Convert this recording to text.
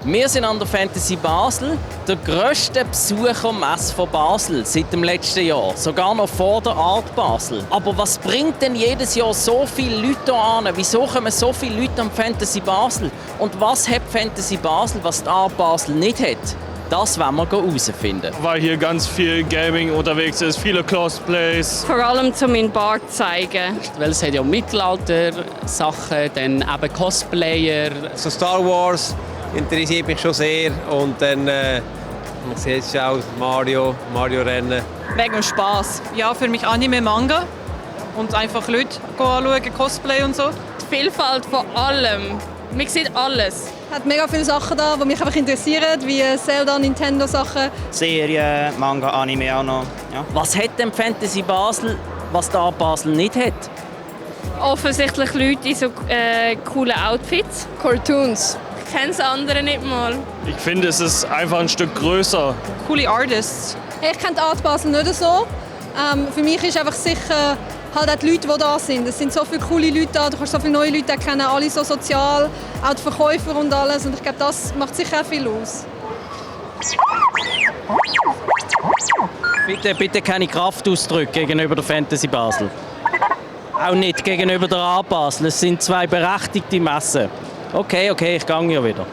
Wir sind an der Fantasy Basel, der grösste Besuchermesse von Basel seit dem letzten Jahr, sogar noch vor der Art Basel. Aber was bringt denn jedes Jahr so viele Leute hier an? Wieso kommen so viele Leute an Fantasy Basel? Und was hat Fantasy Basel, was die Art Basel nicht hat? Das wollen wir herausfinden. Weil hier ganz viel Gaming unterwegs ist, viele Cosplays. Vor allem, um meinen Bart zu zeigen. Weil es hat ja Mittelalter-Sachen, dann eben Cosplayer. So Star Wars interessiert mich schon sehr und dann man sieht jetzt auch Mario-Rennen. Wegen dem Spass. Ja, für mich Anime, Manga und einfach Leute anschauen, Cosplay und so. Die Vielfalt von allem. Man sieht alles. Es hat mega viele Sachen da, die mich einfach interessieren, wie Zelda, Nintendo-Sachen. Serien, Manga, Anime auch noch. Ja. Was hat denn Fantasy Basel, was die Art Basel nicht hat? Offensichtlich Leute in so coolen Outfits. Cartoons. Ich kenne das andere nicht mal. Ich finde, es ist einfach ein Stück größer. Coole Artists. Ich kenne die Art Basel nicht so. Für mich ist einfach sicher halt auch die Leute, die da sind. Es sind so viele coole Leute da, du kannst so viele neue Leute kennen, alle so sozial, auch die Verkäufer und alles. Und ich glaube, das macht sicher auch viel aus. Bitte keine Kraftausdrücke gegenüber der Fantasy Basel. Auch nicht gegenüber der Art Basel. Es sind zwei berechtigte Messen. Okay, ich gehe ja wieder.